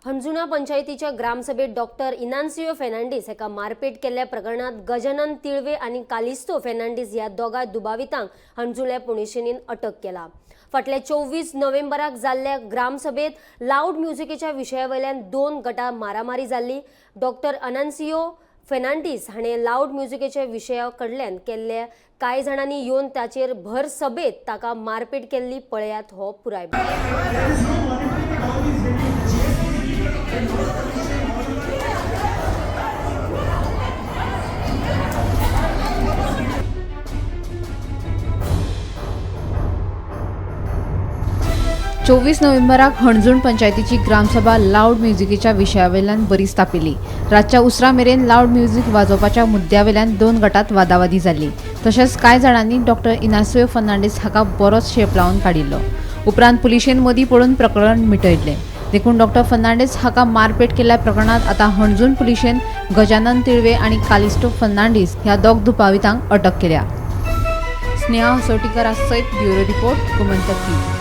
हणजुणा पंचायतीच्या ग्रामसभेत डॉक्टर इनान्सियो फेर्नांडीस हाका मारपेट केल्ल्या प्रकरणात गजानन तिळवे आनी कालिस्तो फेर्नांडीस ह्या दोगां दुबावितांक हणजुण्या पुलिशेन अटक केला. फाटल्या 24 नोव्हेंबराक जाल्ल्या ग्रामसभेत लाऊड म्युझिकेच्या विशया वयल्यान दोन गटां मारामारी जाल्ली. डॉक्टर अनान्सियो फेर्नांडीस हाणें लाऊड म्युझिकेच्या विशया कडल्यान केल्ल्या कांय जाणांनी येवन ताचेर भर सभेत ताका मारपेट केल्ली. पळयात हो पुराय. 24 नोव्हेंबराक हणजूण पंचायतीची ग्रामसभा लाऊड म्युझिकेच्या विशयावेल्यान बरीच तापिल्ली. रातच्या उसरां मेरेन लाऊड म्युझिक वाजोवपाच्या मुद्द्यावेल्यान दोन गटात वादावादी जाल्ली. तशेंच कांय जाणांनी डॉक्टर इनासियो फर्नांडीस हाका बरोच शेप लावन काडिल्लो. उपरांत पुलिशेन मदीं पडून प्रकरण मिटयल्लें. देखून डॉक्टर फर्नांडीस हाका मारपेट केल्ल्या प्रकरणांत आतां हणजूण पुलिशेन गजानन तिळवे आनी कालिस्टो फर्नांडीस ह्या दोग दुबावितांक अटक केल्या. स्नेहा हसोटीकरा सयत ब्युरो रिपोर्ट, गोमंतक टीव्ही.